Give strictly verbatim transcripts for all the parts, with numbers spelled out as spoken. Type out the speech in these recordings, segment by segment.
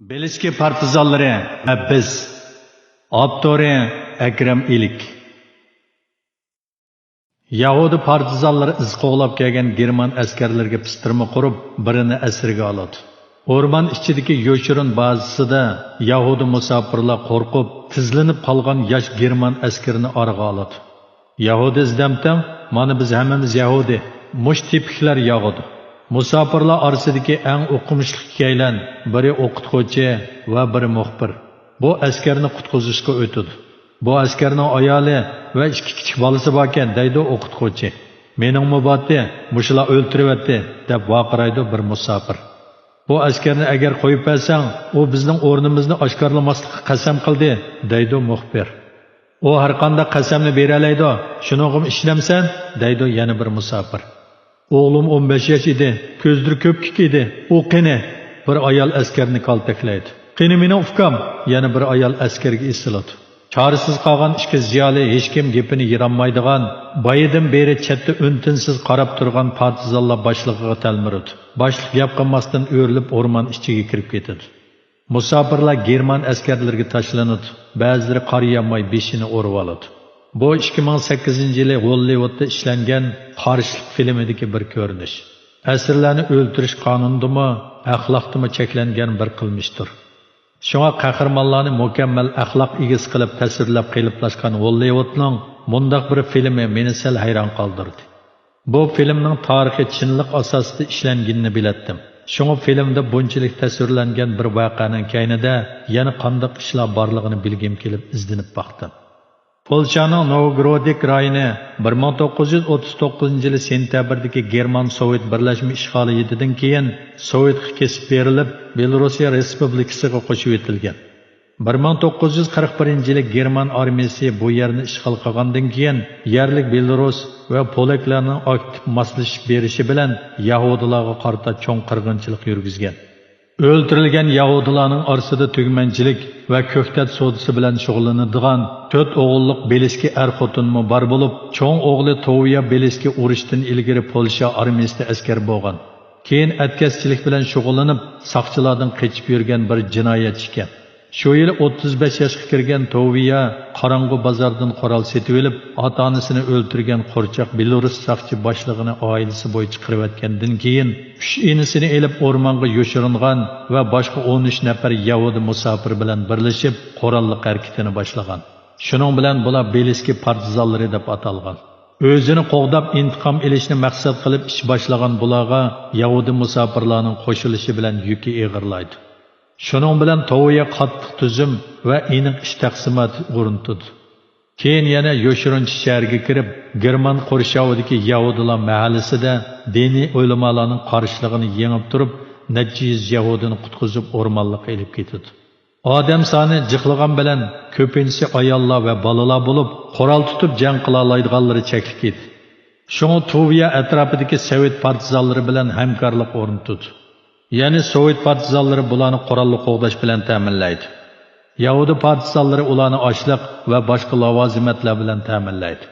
بېلىسكى پارتىزانلىرى ۋە بىز. ئاپتورى: ئەكرەم ئىلىك. يەھۇدىي پارتىزانلىرى ئىز قوغلاپ كەلگەن گېرمان ئەسكەرلىرىگە پىستىرما قۇرۇپ، بىرىنى ئەسىرگە ئالىدۇ. ئورمان ئىچىدىكى يوشۇرۇن بازىسىدا يەھۇدىي مۇساپىرلار قورقۇپ، تىزلىنىپ قالغان ياش گېرمان ئەسكىرىنى ئارىغا ئالىدۇ. يەھۇدىي ئىزدەمتىڭ، مانا بىز ھەممىمىز يەھۇدىي. مۇشۇ تېپىكلەر يەھۇدىي. مۇساپىرلار ئارىسىدىكى ئەڭ ئوقۇمۇشلۇق ئىككىيلەن، بىرى ئوقۇتقۇچى ۋە بىرى مۇخبىر. بۇ ئەسكەرنى قۇتقۇزۇشقا ئۆتىدۇ. بۇ ئەسكەرنىڭ ئايالى ۋە ئىككى كىچىك بالىسى باركەن، دەيدۇ ئوقۇتقۇچى. مېنىڭمۇ بارتى، مۇشۇلار ئۆلتۈرۈۋەتتى، دەپ ۋارقىرايدۇ بىر مۇساپىر. بۇ ئەسكەرنى ئەگەر قويۇپ بەرسەڭ، ئۇ بىزنىڭ ئورنىمىزنى ئاشكارىلىماسلىققا قەسەم قىلدى، دەيدۇ مۇخبىر. ئۇ ھەرقانداق قەسەمنى بېرەلەيدۇ، شۇنىڭغىمۇ ئىشىنەمسەن؟ دەيدۇ يەنە بىر مۇساپىر. ئوغلۇم ئون بەش ياش ئىدى، كۆزلىرى كۆپكۆك ئىدى، ئۇ قېنى؟ بىر ئايال ئەسكەرنى كالتەكلەيدۇ. قېنى مېنىڭ ئۇكام؟ يەنە بىر ئايال ئەسكەرگە ئېسىلىدۇ. چارىسىز قالغان ئىككى زىيالىي ھېچكىم گېپىنى يىرامايدىغان، بايىدىن بېرى چەتتە ئۈن-تىنسىز قاراپ تۇرغان پارتىزانلار باشلىقىغا تەلمۈرىدۇ. باشلىق گەپ قىلماستىن ئۆرۈلۈپ ئورمان ئىچىگە كىرىپ كېتىدۇ. مۇساپىرلار گېرمان ئەسكەرلىرىگە تاشلىنىدۇ، بەزىلىرى قارىيالماي بېشىنى ئۇرۇۋالىدۇ. بۇ ئىككى مىڭ سەككىزىنچى يىلى غوللىۋۇدتا ئىشلەنگەن قارشىلىق فىلىمىدىكى بىر كۆرۈنۈش. ئەسىرلەرنى ئۆلتۈرۈش قانۇندىمۇ، ئەخلاقتىمۇ چەكلەنگەن بىر قىلمىشتۇر. شۇڭا قەھرىمانلارنى مۇكەممەل ئەخلاق ئىگىسى قىلىپ تەسۋىرلەپ قېلىپلاشقان غوللىۋۇدنىڭ مۇنداق بىر فىلىمى مېنى سەل ھەيران قالدۇردى. بۇ فىلىمنىڭ تارىخىي چىنلىق ئاساسىدا ئىشلەنگىنىنى بىلەتتىم. شۇڭا فىلىمدا بۇنچىلىك تەسۋىرلەنگەن بىر ۋەقەنىڭ كەينىدە يەنە قانداق ئىشلار بارلىقىنى بىلگۈم كېلىپ ئىزدىنىپ باقتىم. پولشانىڭ نوۋگورودىك رايونى بىر مىڭ توققۇز يۈز ئوتتۇز توققۇزىنچى يىلى سېنتەبىردىكى گېرمان سوۋېت بىرلەشمە ئىشغالىيىتىدىن كېيىن سوۋېتقا كېسىپ بېرىلىپ، بېلورۇسىيە رېسپۇبلىكىسىغا قوشۇۋېتىلگەن. بىر مىڭ توققۇز يۈز قىرىق بىرىنچى يىلى گېرمان ئارمىيىسى بۇ يەرنى ئىشغال قىلغاندىن كېيىن، يەرلىك بېلورۇس ۋە پولەكلەرنىڭ ئاكتىپ ماسلىشىپ بېرىشى بىلەن يەھۇدىيلارغا قارىتا چوڭ قىرغىنچىلىق يۈرگۈزگەن. ئۆلتۈرۈلگەن يەھۇدىيلارنىڭ ئارىسىدا تۈگمەنچىلىك ۋە كۆكتات سودىسى بىلەن شۇغۇللىنىدىغان تۆت ئوغۇللۇق بېلىسكى ئەر-خوتۇنمۇ بار بولۇپ، چوڭ ئوغلى توۋىيا بېلىسكى ئۇرۇشتىن ئىلگىرى پولشا ئارمىيىسىدا ئەسكەر بولغان. كېيىن ئەتكەسچىلىك بىلەن شۇغۇللىنىپ، ساقچىلاردىن قېچىپ يۈرگەن بىر جىنايەتچى ئىكەن. شۇ يىلى ئوتتۇز بەش ياشقا كىرگەن توۋىيا قاراڭغۇ بازاردىن قورال سېتىۋېلىپ، ئاتا-ئانىسىنى ئۆلتۈرگەن قورچاق بېلورۇس ساقچى باشلىقىنى ئائىلىسى بويىچە قىرىۋەتكەندىن كېيىن، ئۈچ ئىنىسىنى ئېلىپ ئورمانغا يوشۇرۇنغان ۋە باشقا ئون ئۈچ نەپەر يەھۇدىي مۇساپىر بىلەن بىرلىشىپ قوراللىق ھەرىكىتىنى باشلىغان. شۇنىڭ بىلەن بۇلار بېلىسكى پارتىزانلىرى دەپ ئاتالغان. ئۆزىنى قوغداپ ئىنتىقام ئېلىشنى مەقسەت قىلىپ ئىش باشلىغان بۇلارغا يەھۇدىي مۇساپىرلارنىڭ قوشۇلۇشى بىلەن يۈكى ئېغىرلايدۇ. شۇنىڭ بىلەن توۋىيا قاتتىق تۈزۈم ۋە ئېنىق ئىش تەقسىماتى ئورنىتىدۇ. كېيىن يەنە يوشۇرۇنچە شەھەرگە كىرىپ، گېرمان قورشاۋىدىكى يەھۇدىيلار مەھەللىسىدە دىنىي ئۆلىمالارنىڭ قارشىلىقىنى يېڭىپ تۇرۇپ، نەچچە يۈز يەھۇدىينى قۇتقۇزۇپ ئورمانلىققا ئېلىپ كېتىدۇ. ئادەم سانى جىقلىغان بىلەن كۆپىنچىسى ئاياللار ۋە بالىلار بولۇپ، قورال تۇتۇپ جەڭ قىلالايدىغانلىرى چەكلىك ئىدى. شۇڭا تۇۋىيا ئەتراپىدىكى سوۋېت پارتىزانلىرى بىلەن ھەمكارلىق ئورنىتىدۇ. يەنى سوۋېت پارتىزانلىرى بۇلارنى قوراللىق قوغداش بىلەن تەمىنلەيدۇ. يەھۇدىي پارتىزانلىرى ئۇلارنى ئاشلىق ۋە باشقا لاۋازىمەتلەر بىلەن تەمىنلەيدۇ.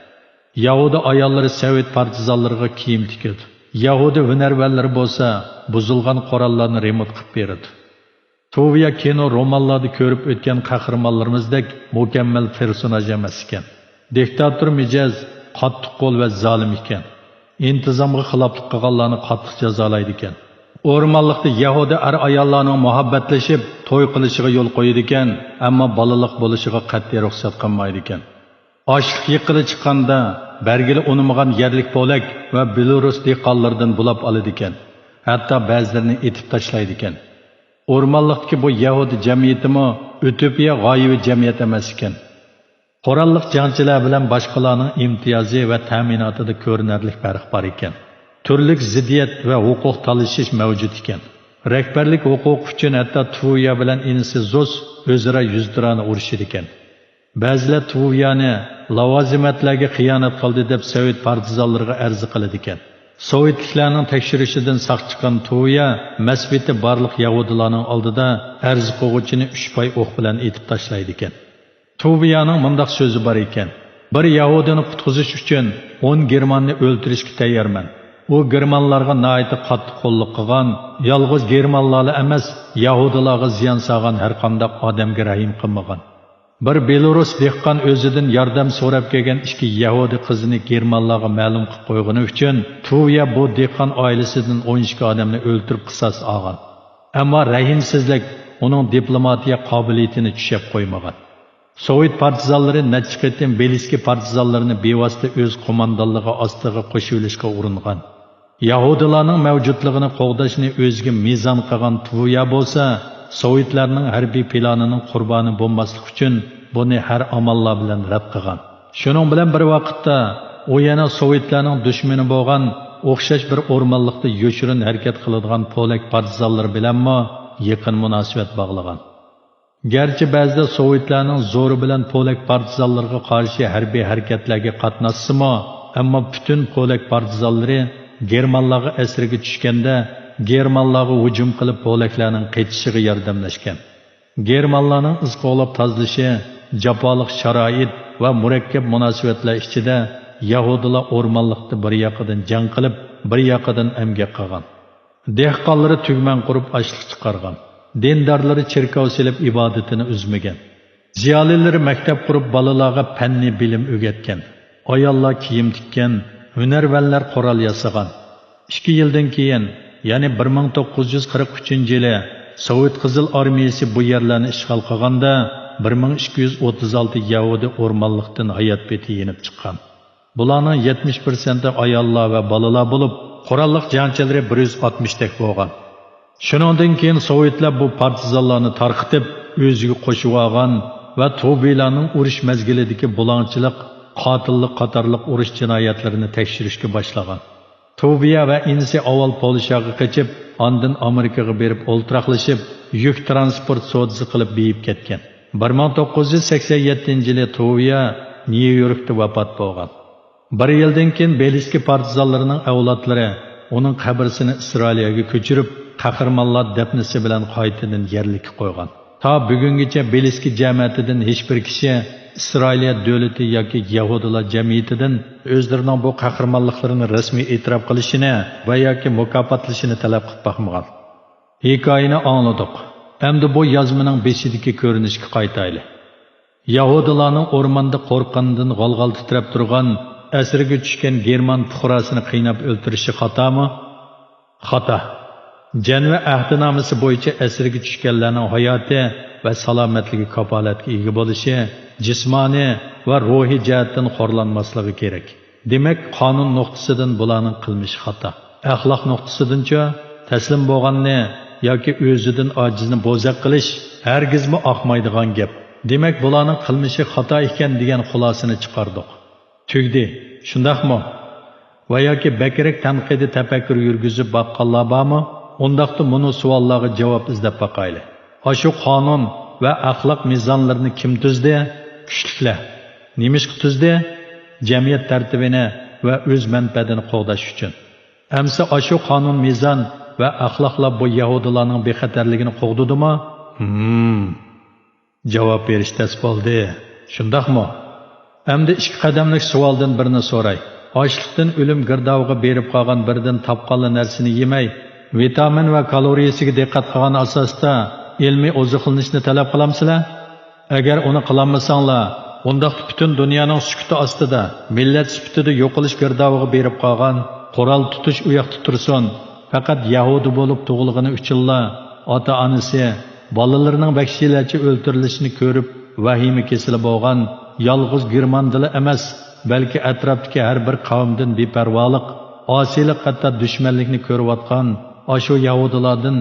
يەھۇدىي ئاياللىرى سوۋېت پارتىزانلىرىغا كىيىم تىكىدۇ. يەھۇدىي ھۈنەرۋەنلىرى بولسا بۇزۇلغان قوراللارنى رېمونت قىلىپ بېرىدۇ. تۇۋىيا كىنو، رومانلاردا كۆرۈپ ئۆتكەن قەھرىمانلىرىمىزدەك مۇكەممەل پېرسوناژ ئەمەس ئىكەن. دىكتاتور مىجەز، قاتتىق قول ۋە زالىم ئىكەن. ئىنتىزامغا خىلاپلىق قىلغانلارنى قاتتىق جازالايدىكەن. ئورمانلىقتا يەھۇدىي ئەر-ئاياللارنىڭ مۇھەببەتلىشىپ توي قىلىشىغا يول قويىدىكەن، ئەمما بالىلىق بولۇشىغا قەتئىي رۇخسەت قىلمايدىكەن. ئاشلىق يىغقىلى چىققاندا، بەرگىلى ئۇنىمىغان يەرلىك پولەك ۋە بېلورۇس دېھقانلىرىدىن بۇلاپ ئالىدىكەن. ھەتتا بەزىلىرىنى ئېتىپ تاشلايدىكەن. ئورمانلىقتىكى بۇ يەھۇدىي جەمئىيىتىمۇ ئۇتوپىيە، غايىۋى جەمئىيەت ئەمەس ئىكەن. قوراللىق جەڭچىلەر بىلەن باشقىلارنىڭ ئىمتىيازى ۋە تەمىناتىدا كۆرۈنەرلىك پەرق بار ئىكەن. تۈرلۈك زىددىيەت ۋە ھوقۇق تالىشىش مەۋجۇت ئىكەن. رەھبەرلىك ھوقۇقى ئۈچۈن ھەتتا تۇۋىيا بىلەن ئىنىسى زوس ئۆزئارا يۈزتۇرانە ئۇرۇشىدىكەن. بەزىلەر تۇۋىيانى لاۋازىمەتلەرگە خىيانەت قىلدى دەپ سوۋېت پارتىزانلىرىغا ئەرز قىلىدىكەن. سوۋېتلىكلارنىڭ تەكشۈرۈشىدىن ساق چىققان تۇۋىيا مەسبىتى بارلىق يەھۇدىيلارنىڭ ئالدىدا ئەرز قىلغۇچىنى ئۈچ پاي ئوق بىلەن ئېتىپ تاشلايدىكەن. تۇۋىيانىڭ مۇنداق سۆزى بار ئىكەن: «بىر يەھۇدىينى قۇتقۇزۇش ئۈچۈن ئون گېرماننى ئۆلتۈرۈشكە تەييارمەن. ئۇ گېرمانلارغا ناھايىتى قاتتىق قوللۇق قىلغان، يالغۇز گېرمانلارلا ئەمەس، يەھۇدىيلارغا زىيان سالغان ھەرقانداق ئادەمگە رەھىم قىلمىغان. بىر بېلورۇس دېھقان ئۆزىدىن ياردەم سوراپ كەلگەن ئىككى يەھۇدىي قىزىنى گېرمانلارغا مەلۇم قىلىپ قويغىنى ئۈچۈن، تۇۋيا بۇ دېھقان ئائىلىسىدىن ئون ئىككى ئادەمنى ئۆلتۈرۈپ قىساس ئالغان. ئەمما رەھىمسىزلىك ئۇنىڭ دىپلوماتىيە قابىلىيىتىنى چۈشەپ قويمىغان. سوۋېت پارتىزانلىرى نەچچە قېتىم بېلىسكى پارتىزانلىرىنى بىۋاسىتە ئۆز قوماندانلىقى ئاستىغا قوشۇۋېلىشقا ئۇرۇنغان. يەھۇدىيلارنىڭ مەۋجۇتلۇقىنى قوغداشنى ئۆزىگە مىزان قىلغان تۇۋيا بولسا، سوۋېتلارنىڭ ھەربىي پىلانىنىڭ قۇربانى بولماسلىق ئۈچۈن بۇنى ھەر ئاماللار بىلەن رەت قىلغان. شۇنىڭ بىلەن بىر ۋاقىتتا، ئۇ يەنە سوۋېتلارنىڭ دۈشمىنى بولغان ئوخشاش بىر ئورمانلىقتا يوشۇرۇن ھەرىكەت قىلىدىغان پولەك پارتىزانلىرى بىلەنمۇ يېقىن مۇناسىۋەت باغلىغان. گەرچە بەزىدە سوۋېتلارنىڭ زورى بىلەن پولەك پارتىزانلىرىغا قارشى ھەربىي ھەرىكەتلەرگە قاتناشسىمۇ، ئەمما پۈتۈن پولەك پارتىزانلىرى گېرمانلارغا ئەسىرگە چۈشكەندە، گېرمانلارغا ھۇجۇم قىلىپ، پولەكلەرنىڭ قېچىشىغا ياردەملەشكەن. گېرمانلارنىڭ ئىز قوغلاپ تازىلىشى، جاپالىق شارائىت ۋە مۇرەككەپ مۇناسىۋەتلەر ئىچىدە يەھۇدىيلار ئورمانلىقتا بىر ياقىدىن جەڭ قىلىپ، بىر ياقىدىن ئەمگەك قىلغان. دېھقانلىرى تۈگمەن قۇرۇپ ئاشلىق چىقارغان. دىندارلىرى چېركاۋ سېلىپ ئىبادىتىنى ئۈزمىگەن. زىيالىيلىرى مەكتەپ قۇرۇپ بالىلارغا پەننى بىلىم ئۆگەتكەن. ئاياللار كىيىم تىككەن، ھۈنەرۋەنلەر قورال ياسىغان. ئىككى يىلدىن كېيىن، يەنى بىر مىڭ توققۇز يۈز قىرىق ئۈچىنچى يىلى سوۋېت قىزىل ئارمىيىسى بۇ يەرلەرنى ئىشغال قىلغاندا، بىر مىڭ ئىككى يۈز ئوتتۇز ئالتە يەھۇدىي ئورمانلىقتىن ھايات پېتى يېنىپ چىققان. بۇلارنىڭ يەتمىش پىرسەنتى ئاياللار ۋە بالىلار بولۇپ، قوراللىق جەڭچىلىرى بىر يۈز ئاتمىشتەك بولغان. شۇنىڭدىن كېيىن سوۋېتلار بۇ پارتىزانلارنى تارقىتىپ، ئۆزىگە قوشۇۋالغان ۋە تۇۋيالارنىڭ ئۇرۇش مەزگىلىدىكى بۇلاڭچىلىق، قاتىللىق قاتارلىق ئۇرۇش جىنايەتلىرىنى تەكشۈرۈشكە باشلىغان. تۇۋيا ۋە ئىنىسى ئاۋۋال پولشاغا قېچىپ، ئاندىن ئامېرىكىغا بېرىپ ئولتۇراقلىشىپ، يۈك تىرانسپورت سودىسى قىلىپ بېيىپ كەتكەن. بىر مىڭ توققۇز يۈز سەكسەن يەتتىنچى يىلى تۇۋيا نيۇ يوركتا ۋاپات بولغان. بىر يىلدىن كېيىن بېلىسكى پارتىزانلىرىنىڭ ئەۋلادلىرى ئۇنىڭ قەبرىسىنى ئىسرائىلىيەگە كۆچۈرۈپ، قەھرىمانلار دەپنىسى بىلەن قايتىدىن يەرلىككە قويغان. تا بۈگۈنگىچە بېلىسكى جەمەتىدىن ھېچبىر كىشى ئىسرائىلىيە دۆلىتى ياكى يەھۇدىيلار جەمئىيىتىدىن ئۆزلىرىنىڭ بۇ قەھرىمانلىقلىرىنى رەسمىي ئېتىراپ قىلىشىنى ۋە ياكى مۇكاپاتلىشىنى تەلەپ قىلىپ باقمىغان. ھېكايىنى ئاڭلىدۇق. ئەمدى بۇ يازمىنىڭ بېشىدىكى كۆرۈنۈشكە قايتايلى. يەھۇدىيلارنىڭ ئورماندا قورققىنىدىن غال-غال تىترەپ تۇرغان، ئەسىرگە چۈشكەن گېرمان پۇقراسىنى قىيناپ ئۆلتۈرۈشى خاتامۇ؟ خاتا. جەنۋە ئەھدىنامىسى بويىچە ئەسىرگە چۈشكەنلەرنىڭ ھاياتى ۋە سالامەتلىكى كاپالەتكە ئىگە بولۇشى، جىسمانىي ۋە روھىي جەھەتتىن خورلانماسلىقى كېرەك. دېمەك، قانۇن نۇقتىسىدىن بۇلارنىڭ قىلمىشى خاتا. ئەخلاق نۇقتىسىدىنچۇ؟ تەسلىم بولغاننى ياكى ئۆزىدىن ئاجىزنى بوزەك قىلىش ھەرگىزمۇ ئاقمايدىغان گەپ. دېمەك، بۇلارنىڭ قىلمىشى خاتا ئىكەن دېگەن خۇلاسىنى چىقاردۇق. تۈگدى، شۇنداقمۇ؟ ۋە ياكى بەكرەك تەنقىدىي تەپەككۇر يۈرگۈزۈپ باققانلار بارمۇ؟ ئۇنداقتا مۇنۇ سوئاللارغا جاۋاب ئىزدەپ باقايلى. ئاشۇ قانۇن ۋە ئەخلاق مىزانلىرىنى كىم تۈزدى؟ كۈچلۈكلەر. نېمىشقا تۈزدى؟ جەمئىيەت تەرتىپىنى ۋە ئۆز مەنپەئەتىنى قوغداش ئۈچۈن. ئەمسە ئاشۇ قانۇن مىزان ۋە ئەخلاقلار بۇ يەھۇدىيلارنىڭ بىخەتەرلىكىنى قوغدىدىمۇ؟ ھىم. جاۋاب بېرىش تەس بولدى. شۇنداقمۇ؟ ئەمدى ئىككى قەدەملىك سوئالدىن بىرنى سوراي. ئاچلىقتىن ئۆلۈم گىردابىغا بېرىپ قالغان بىرىدىن تاپقانلا نەرسىنى يېمەي، ۋىتامىن ۋە كالورىيىسىگە دىققەت قىلغان ئاساستا ئىلمىي ئوزۇقلىنىشنى تەلەپ قىلامسىلەر؟ ئەگەر ئۇنى قىلالمىساڭلار، ئۇنداقتا پۈتۈن دۇنيانىڭ سۈكۈتى ئاستىدا مىللەت سۈپىتىدە يوقىلىش گىردابىغا بېرىپ قالغان، قورال تۇتۇش ئۇياقتا تۇرسۇن، پەقەت يەھۇدىي بولۇپ تۇغۇلغىنى ئۈچۈنلا ئاتا-ئانىسى، بالىلىرىنىڭ ۋەھشىيلەرچە ئۆلتۈرۈلۈشىنى كۆرۈپ ۋەھىمە كېسىلى بولغان يالغۇز گېرماندىلا ئەمەس، بەلكى ئەتراپتىكى ھەر بىر قەۋمدىن بىپەرۋالىق، ئاسىيلىق ھەتتا دۈشمەنلىكنى كۆرۈۋاتقان ئاشۇ يەھۇدىيلاردىن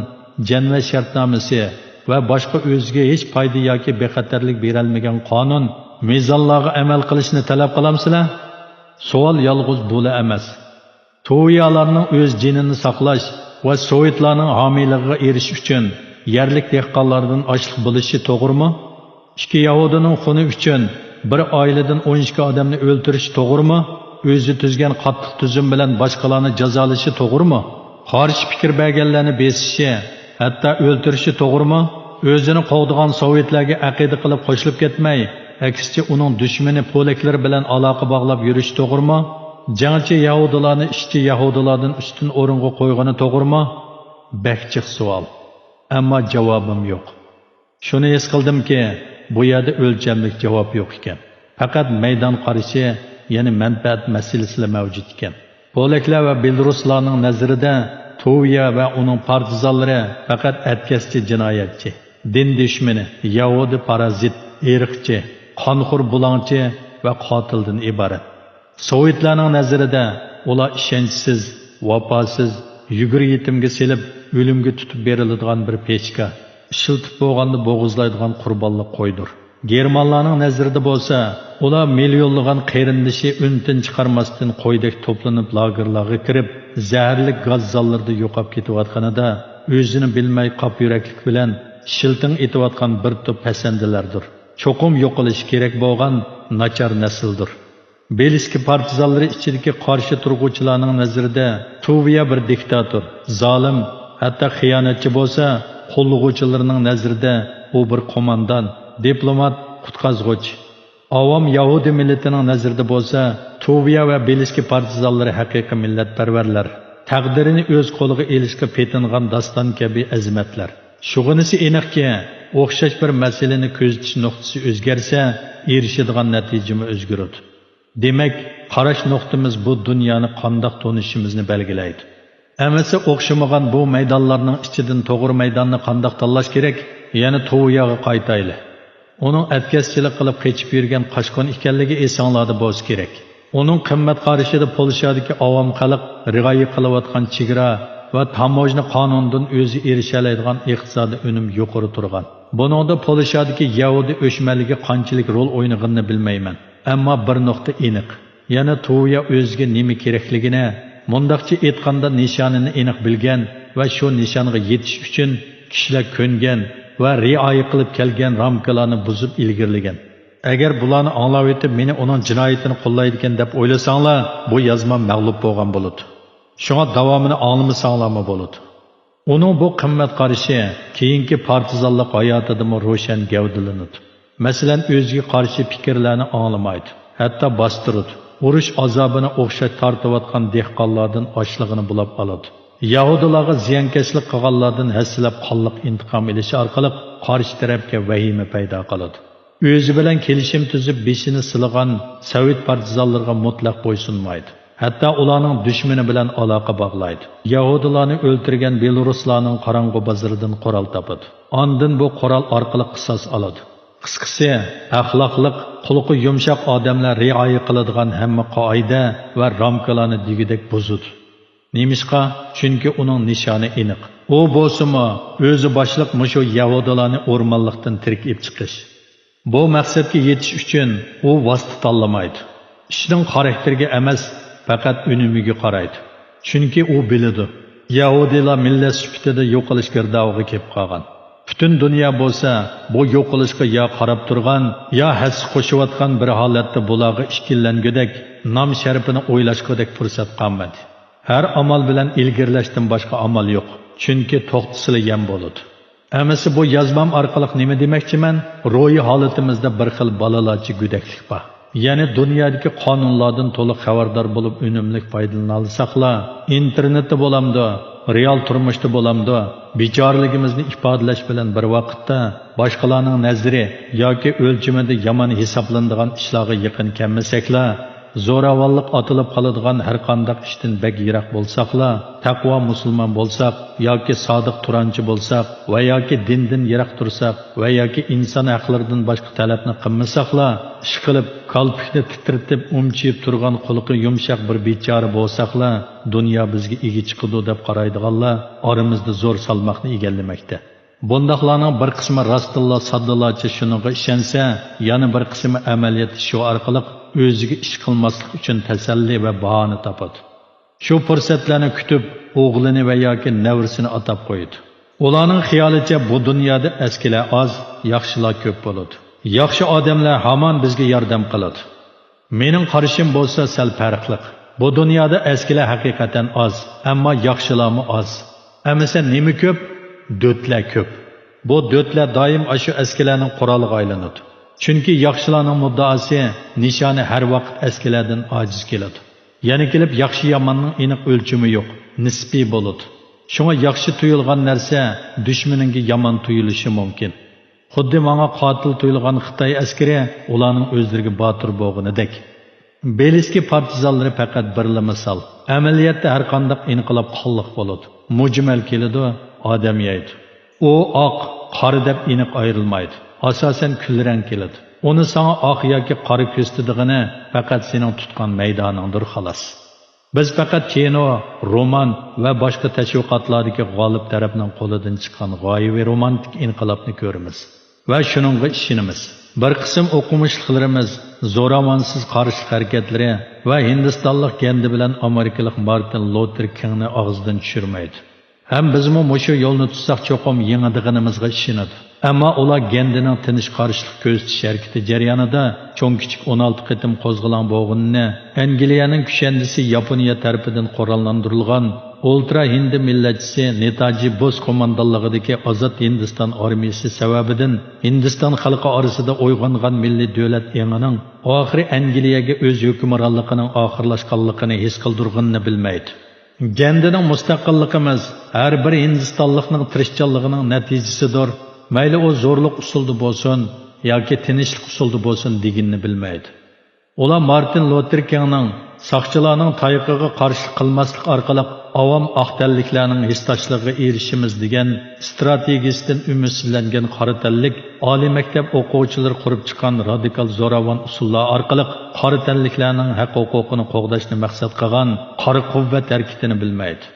جەنۋە شەرتنامىسى ۋە باشقا ئۆزىگە ھېچ پايدا ياكى بىخەتەرلىك بېرەلمىگەن قانۇن، مىزانلارغا ئەمەل قىلىشنى تەلەپ قىلامسىلەر؟ سوئال يالغۇز بۇلا ئەمەس. تۇۋيالارنىڭ ئۆز جېنىنى ساقلاش ۋە سوۋېتلارنىڭ ھامىيلىقىغا ئېرىشىش ئۈچۈن يەرلىك دېھقانلاردىن ئاشلىق بولۇشى توغرىمۇ؟ ئىككى يەھۇدىينىڭ خۇنى ئۈچۈن بىر ئائىلىدىن ئون ئىككى ئادەمنى ئۆلتۈرۈشى توغرىمۇ؟ ئۆزى تۈزگەن قاتتىق تۈزۈم بىلەن باشقىلارنى جازالىشى توغرىمۇ؟ قارشى پىكىر بەرگەنلەرنى بېسىشى، ھەتتا ئۆلتۈرۈشى توغرىمۇ؟ ئۆزىنى قوغدىغان سوۋېتلارغا ئەقىدە قىلىپ قوشۇلۇپ كەتمەي، ئەكسىچە ئۇنىڭ دۈشمىنى پولەكلىرى بىلەن ئالاقە باغلاپ يۈرۈشى توغرىمۇ؟ جەڭچى يەھۇدىيلارنى ئىشچى يەھۇدىيلاردىن ئۈستۈن ئورۇنغا قويغىنى توغرىمۇ؟ بەك جىق سوئال. ئەمما جاۋابىم يوق. شۇنى ھېس قىلدىمكى، بۇ يەردە ئۆلچەملىك جاۋاب يوق ئىكەن. پەقەت مەيدان قارىشى، يەنى مەنپەئەت مەسىلىسىلا مەۋجۇت ئىكەن. پولەكلەر ۋە بېلورۇسلارنىڭ نەزىرىدە تۇۋىيا ۋە ئۇنىڭ پارتىزانلىرى پەقەت ئەتكەسچى جىنايەتچى، دىن دۈشمىنى، يەھۇدىي پارازىت، ئىرقچى، قانخور بۇلاڭچى ۋە قاتىلدىن ئىبارەت. سوۋېتلارنىڭ نەزىرىدە ئۇلار ئىشەنچسىز، ۋاپاسىز، يۈگۈر يېتىمگە سېلىپ، ئۆلۈمگە تۇتۇپ بېرىلىدىغان بىر پېچكا، ئىشلىتىپ بولغاندا بوغۇزلايدىغان قۇربانلىق قويدۇر. گېرمانلارنىڭ نەزىرىدە بولسا، ئۇلار مىليونلىغان قېرىندىشى ئۈن-تىن چىقارماستىن قويدەك توپلىنىپ لاگېرلارغا كىرىپ، زەھەرلىك گاز زاللىرىدا يوقاپ كېتىۋاتقىنىدا، ئۆزىنى بىلمەي قاپ يۈرەكلىك بىلەن شىلتىڭ ئېتىۋاتقان بىر توپ پەسەندىلەردۇر. چوقۇم يوقىلىشى كېرەك بولغان ناچار نەسىلدۇر. بېلىسكى پارتىزانلىرى ئىچىدىكى قارشى تۇرغۇچىلارنىڭ نەزىرىدە تۇۋىيا بىر دىكتاتور، زالىم، ھەتتا خىيانەتچى بولسا، قوللىغۇچىلىرىنىڭ نەزىرىدە ئۇ بىر قوماندان، دىپلومات، قۇتقازغۇچى. ئاۋام يەھۇدىي مىللىتىنىڭ نەزىرىدە بولسا، تۇۋىيا ۋە بېلىسكى پارتىزانلىرى ھەقىقىي مىللەتپەرۋەرلەر، تەقدىرىنى ئۆز قولىغا ئېلىشقا پېتىنغان داستان كەبى ئەزىمەتلەر. شۇغىنىسى ئېنىقكى، ئوخشاش بىر مەسىلىنى كۆزىتىش نۇقتىسى ئۆزگەرسە، ئېرىشىدىغان نەتىجىمۇ ئۆزگىرىدۇ. دېمەك، قاراش نۇقتىمىز بۇ دۇنيانى قانداق تونۇشىمىزنى بەلگىلەيدۇ. ئەمىسە ئوخشىمىغان بۇ مەيدانلارنىڭ ئىچىدىن توغرا مەيداننى قانداق تاللاش كېرەك؟ يەنە تۇۋىياغا قايتايلى. ئۇنىڭ ئەتكەسچىلىك قىلىپ قېچىپ يۈرگەن قاچقۇن ئىكەنلىكى ئېسىڭلاردا بولسا كېرەك. ئۇنىڭ قىممەت قارىشىدا پولشادىكى ئاۋام خەلق رىئايە قىلىۋاتقان چېگرا ۋە تاموژنا قانۇنىدىن ئۆزى ئېرىشەلەيدىغان ئىقتىسادىي ئۈنۈم يۇقىرى تۇرغان. بۇنىڭدا پولشادىكى يەھۇدىي ئۆچمەنلىكى قانچىلىك رول ئوينىغىنىنى بىلمەيمەن. ئەمما بىر نۇقتا ئېنىق. يەنە تۇۋىيا ئۆزىگە نېمە كېرەكلىكىنى، مۇنداقچە ئېيتقاندا، نىشانىنى ئېنىق بىلگەن ۋە شۇ نىشانغا يېتىش ئۈچۈن كىشىلەر كۆنگەن ۋە رىئايە قىلىپ كەلگەن رامكىلارنى بۇزۇپ ئىلگىرىلىگەن. ئەگەر بۇلارنى ئاڭلاۋېتىپ، مېنى ئۇنىڭ جىنايىتىنى قوللايدىكەن دەپ ئويلىساڭلار، بۇ يازمام مەغلۇپ بولغان بولىدۇ. شۇڭا داۋامىنى ئاڭلىمىساڭلارمۇ بولىدۇ. ئۇنىڭ بۇ قىممەت قارىشى كېيىنكى پارتىزانلىق ھاياتىدىمۇ روشەن گەۋدىلىنىدۇ. مەسىلەن، ئۆزىگە قارشى پىكىرلەرنى ئاڭلىمايدۇ، ھەتتا باستۇرىدۇ. ئۇرۇش ئازابىنى ئوخشاش تارتىۋاتقان دېھقانلاردىن ئاشلىقىنى بۇلاپ ئالىدۇ. يەھۇدىيلارغا زىيانكەشلىك قىلغانلاردىن ھەسسىلەپ قانلىق ئىنتىقام ئېلىش ئارقىلىق قارشى تەرەپكە ۋەھىمە پەيدا قىلىدۇ. ئۆزى بىلەن كېلىشىم تۈزۈپ بېشىنى سىلىغان سوۋېت پارتىزانلىرىغا مۇتلەق بويسۇنمايدۇ. ھەتتا ئۇلارنىڭ دۈشمىنى بىلەن ئالاقە باغلايدۇ. يەھۇدىيلارنى ئۆلتۈرگەن بېلورۇسلارنىڭ قاراڭغۇ بازىرىدىن قورال تاپىدۇ. ئاندىن بۇ قورال ئارقىلىق قىساس ئالىدۇ. قىسقىسى، ئەخلاقلىق، قۇلىقى يۇمشاق ئادەملەر رىئايە قىلىدىغان ھەممە قائىدە ۋە رامكىلارنى دېگۈدەك بۇزىدۇ. نېمىشقا؟ چۈنكى ئۇنىڭ نىشانى ئېنىق. ئۇ بولسىمۇ ئۆزى باشلىق مۇشۇ يەھۇدىيلارنى ئورمانلىقتىن تىرىك ئېلىپ چىقىش. بۇ مەقسەتكە يېتىش ئۈچۈن ئۇ ۋاسىتە تاللىمايدۇ. ئىشنىڭ خاراكتېرىگە ئەمەس، پەقەت ئۈنۈمىگە قارايدۇ. چۈنكى ئۇ بىلىدۇ، يەھۇدىيلار مىللەت سۈپىتىدە يوقىلىش گىردابىغا كېلىپ قالغان. پۈتۈن دۇنيا بولسا بۇ يوقىلىشقا يا قاراپ تۇرغان، يا ھەسسە قوشۇۋاتقان بىر ھالەتتە بۇلارغا ئىككىلەنگۈدەك نام شەرىپىنى ئويلاشقۇدەك پۇرسەت قالمىدى. ھەر ئامال بىلەن ئىلگىرىلەشتىن باشقا ئامال يوق. چۈنكى توختىسىلا يەم بولىدۇ. ئەمىسە بۇ يازمام ئارقىلىق نېمە دېمەكچىمەن؟ روھىي ھالىتىمىزدە بىر خىل بالىلارچە گۆدەكلىك بار. يەنى دۇنيادىكى قانۇنلاردىن تولۇق خەۋەردار بولۇپ ئۈنۈملۈك پايدىلىنالىساقلا، ئىنتېرنېتتا بولامدۇ، رېئال تۇرمۇشتا بولامدۇ، بىچارىلىكىمىزنى ئىپادىلەش بىلەن بىر ۋاقىتتا باشقىلارنىڭ نەزىرى ياكى ئۆلچىمىدە يامان ھېسابلىنىدىغان ئىشلارغا يېقىن كەلمىسەكلا، زوراۋانلىق ئاتىلىپ قالىدىغان ھەرقانداق ئىشتىن بەك يىراق بولساقلا، تەقۋا مۇسۇلمان بولساق ياكى سادىق تۇرانچى بولساق ۋە ياكى دىندىن يىراق تۇرساق ۋە ياكى ئىنسان ھەقلىرىدىن باشقا تەلەپنى قىلمىساقلا، ئىشقىلىپ، كالپۇكنى تىترىتىپ ئۈمچىيىپ تۇرغان قۇلىقى يۇمشاق بىر بىچارە بولساقلا، دۇنيا بىزگە ئىگە چىقىدۇ دەپ قارايدىغانلار ئارىمىزدا زور سالماقنى ئىگىلىمەكتە. بۇنداقلارنىڭ بىر قىسمى راستتىنلا ساددىلارچە شۇنىڭغا ئىشەنسە، يەنە بىر قىسمى ئەمەلىيەتتە شۇ ئارقىلىق ئۆزىگە ئىش قىلماسلىق ئۈچۈن تەسەللى ۋە باھانە تاپىدۇ. شۇ پۇرسەتلەرنى كۈتۈپ، ئوغلىنى ۋە ياكى نەۋرىسىنى ئاتاپ قويىدۇ. ئۇلارنىڭ خىيالىچە بۇ دۇنيادا ئەسكىلەر ئاز، ياخشىلار كۆپ بولىدۇ. ياخشى ئادەملەر ھامان بىزگە ياردەم قىلىدۇ. مېنىڭ قارىشىم بولسا سەل پەرقلىق. بۇ دۇنيادا ئەسكىلەر ھەقىقەتەن ئاز، ئەمما ياخشىلارمۇ ئاز. ئەمىسە نېمە كۆپ؟ دۆتلەر كۆپ. بۇ دۆتلەر دائىم ئاشۇ ئەسكىلەرنىڭ قورالىغا ئايلىنىدۇ. چۈنكى ياخشىلارنىڭ مۇددىئاسى، نىشانى ھەر ۋاقىت ئەسكىلەردىن ئاجىز كېلىدۇ. يەنە كېلىپ ياخشى-ياماننىڭ ئېنىق ئۆلچىمى يوق، نىسپىي بولىدۇ. شۇڭا ياخشى تۇيۇلغان نەرسە دۈشمىنىڭگە يامان تۇيۇلۇشى مۇمكىن. خۇددى ماڭا قاتىل تۇيۇلغان خىتاي ئەسكىرى ئۇلارنىڭ ئۆزلىرىگە باتۇر بولغىنىدەك. بېلىسكىي پارتىزانلىرى پەقەت بىرلا مىسال. ئەمەلىيەتتە ھەرقانداق ئىنقىلاب قانلىق بولىدۇ. مۈجمەل كېلىدۇ، ئادەم يەيدۇ. ئۇ ئاق، قارا دەپ ئېنىق ئايرىلمايدۇ. ئاساسەن كۈلرەڭ كېلىدۇ. ئۇنى ساڭا ئاق ياكى قارا كۆرسىتىدىغىنى پەقەت سېنىڭ تۇتقان مەيدانىڭدۇر، خالاس. بىز پەقەت كىنو، رومان ۋە باشقا تەشۋىقاتلاردىكى غالىب تەرەپنىڭ قولىدىن چىققان غايىۋى رومانتىك ئىنقىلابنى كۆرىمىز ۋە شۇنىڭغا ئىشىنىمىز. بىر قىسىم ئوقۇمۇشلۇقلىرىمىز زوراۋانسىز قارشىلىق ھەرىكەتلىرى ۋە ھىندىستانلىق گەندى بىلەن ئامېرىكىلىق مارتىن لوتېر كىڭنى ئاغزىدىن چۈشۈرمەيدۇ. ھەم بىزمۇ مۇشۇ يولنى تۇتساق چوقۇم يېڭىدىغىنىمىزغا ئىشىنىدۇ. ئەمما ئۇلار گەندىنىڭ تىنچ قارشىلىق كۆرسىتىش ھەرىكىتى جەريانىدا چوڭ-كىچىك ئون ئالتە قېتىم قوزغىلاڭ بولغىنىنى، ئەنگلىيەنىڭ كۈشەندىسى ياپونىيە تەرىپىدىن قوراللاندۇرۇلغان ئولترا ھىندى مىللەتچىسى نېتاجى بوس قوماندانلىقىدىكى ئازاد ھىندىستان ئارمىيىسى سەۋەبىدىن ھىندىستان خەلقى ئارىسىدا ئويغانغان مىللىي دۆلەت ئېڭىنىڭ ئاخىرى ئەنگلىيەگە ئۆز ھۆكۈمرانلىقىنىڭ ئاخىرلاشقانلىقىنى ھېس قىلدۇرغىنىنى بىلمەيدۇ. گەندىنىڭ مۇستەقىللىقىمىز ھەر بىر ھىندىستانلىقنىڭ تىرىشچانلىقىنىڭ نەتىجىسىدۇر، مەيلى ئۇ زورلۇق ئۇسۇلدا بولسۇن ياكى تىنچلىق ئۇسۇلدا بولسۇن دېگىنىنى بىلمەيدۇ. ئۇلار مارتىن لوتېر كىڭنىڭ ساقچىلارنىڭ تايىقىغا قارشىلىق قىلماسلىق ئارقىلىق ئاۋام ئاق تەنلىكلەرنىڭ ھېسداشلىقىغا ئېرىشىمىز دېگەن ئىستراتېگىيىسىدىن ئۈمىدسىزلەنگەن قارا تەنلىك ئالىي مەكتەپ ئوقۇغۇچىلىرى قۇرۇپ چىققان رادىكال زوراۋان ئۇسۇللار ئارقىلىق قارا تەنلىكلەرنىڭ ھەق-ھوقۇقىنى قوغداشنى مەقسەت قىلغان قارا قۇۋۋەت ھەرىكىتىنى بىلمەيدۇ.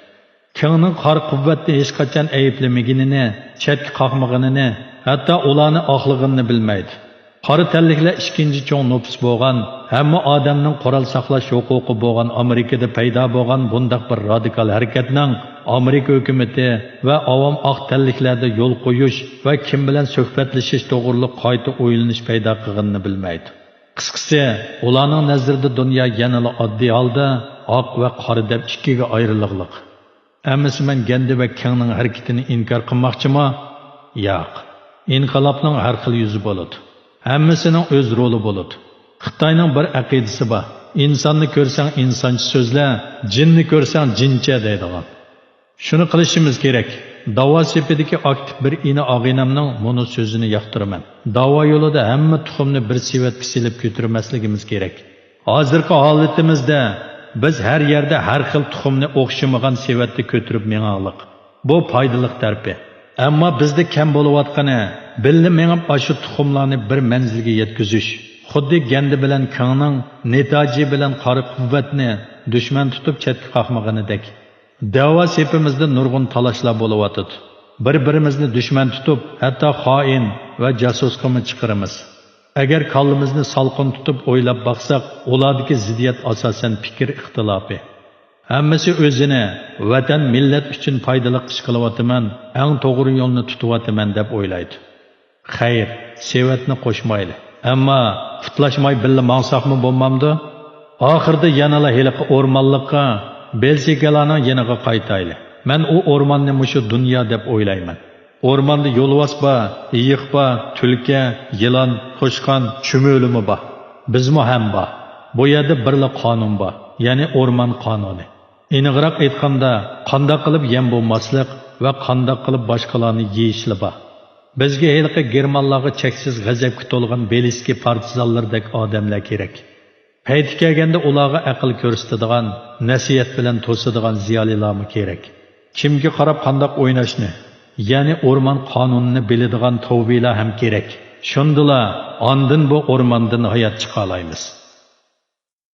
كىڭنىڭ قارا قۇۋۋەتنى ھېچقاچان ئەيىبلىمىگىنىنى، چەتكە قاقمىغىنىنى، ھەتتا ئۇلارنى ئاقلىغىنىنى بىلمەيدۇ. قارا تەنلىكلەر ئىككىنچى چوڭ نوپۇس بولغان، ھەممە ئادەمنىڭ قورال ساقلاش ھوقۇقى بولغان ئامېرىكىدا پەيدا بولغان بۇنداق بىر رادىكال ھەرىكەتنىڭ ئامېرىكا ھۆكۈمىتى ۋە ئاۋام ئاق تەنلىكلەردە يول قويۇش ۋە كىم بىلەن سۆھبەتلىشىش توغرۇلۇق قايتا ئويلىنىش پەيدا قىلغىنىنى بىلمەيدۇ. قىسقىسى، ئۇلارنىڭ نەزىرىدە دۇنيا يەنىلا ئاددىي ھالدا ئاق ۋە قارا دەپ ئىككىگە ئايرىلغلىق. ئەمىسە مەن گەندى ۋە كىڭنىڭ ھەرىكىتىنى ئىنكار قىلماقچىما؟ ياق. ئىنقىلابنىڭ ھەر خىل يۈزى بولىدۇ. ھەممىسىنىڭ ئۆز رولى بولىدۇ. خىتاينىڭ بىر ئەقىدىسى بار. ئىنساننى كۆرسەڭ ئىنسانچە سۆزلە، جىننى كۆرسەڭ جىنچە دەيدىغان. شۇنى قىلىشىمىز كېرەك. داۋا سېپىدىكى ئاكتىپ بىر ئىنى ئاغىنەمنىڭ مۇنۇ سۆزىنى ياقتۇرىمەن. داۋا يولىدا ھەممە تۇخۇمنى بىر سېۋەتكە سېلىپ كۆتۈرمەسلىكىمىز كېرەك. ھازىرقى ھالىتىمىزدە بىز ھەر يەردە ھەر خىل تۇخۇمنى ئوخشىمىغان سېۋەتتە كۆتۈرۈپ مېڭەڭلىق. بۇ پايدىلىق تەرىپى. ئەمما بىزدە كەم بولۇۋاتقىنى، بىللە مېڭىپ ئاشۇ تۇخۇملارنى بىر مەنزىلگە يەتكۈزۈش. خۇددى گەندى بىلەن كىڭنىڭ نېتاجى بىلەن قارا قۇۋۋەتنى دۈشمەن تۇتۇپ چەتكە قاقمىغىنىدەك. دەۋا سېپىمىزدە نۇرغۇن تالاشلار بولۇۋاتىدۇ. بىر-بىرىمىزنى دۈشمەن تۇتۇپ، ھەتتا خائىن ۋە جاسۇسقىمۇ چىقىرىمىز. ئەگەر كاللىمىزنى سالقىن تۇتۇپ ئويلاپ باقساق، ئۇلاردىكى زىددىيەت ئاساسەن پىكىر ئىختىلاپى. ھەممىسى ئۆزىنى، ۋەتەن، مىللەت ئۈچۈن پايدىلىق ئىش قىلىۋاتىمەن، ئەڭ توغرا يولنى تۇتۇۋاتىمەن دەپ ئويلايدۇ. خەير، سېۋەتنى قوشمايلى. ئەمما پۇتلاشماي بىللە ماڭساقمۇ بولمامدۇ؟ ئاخىرىدا يەنىلا ھېلىقى ئورمانلىققا، بېلسىكىلارنىڭ يېنىغا قايتايلى. مەن ئۇ ئورماننى مۇشۇ دۇنيا دەپ ئويلايمەن. ئورماندا يولۋاس بار، ئېيىق بار، تۈلكە، يىلان، توشقان، چۈمۈلىمۇ بار. بىزمۇ ھەم بار. بۇ يەردە بىرلا قانۇن بار، يەنى ئورمان قانۇنى. ئېنىقراق ئېيتقاندا، قانداق قىلىپ يەم بولماسلىق ۋە قانداق قىلىپ باشقىلارنى يېيىشلا بار. بىزگە ھېلىقى گېرمانلارغا چەكسىز غەزەپكە تولغان بېلىسكىي پارتىزانلىرىدەك ئادەملەر كېرەك. پەيتى كەلگەندە ئۇلارغا ئەقىل كۆرسىتىدىغان، نەسىھەت بىلەن توسىدىغان زىيالىيلارمۇ كېرەك. كىمگە قاراپ قانداق ئويناشنى، يەنى ئورمان قانۇنىنى بىلىدىغان تەۋبىلەر ھەم كېرەك. شۇندىلا ئاندىن بۇ ئورماندىن ھايات چىقالايمىز.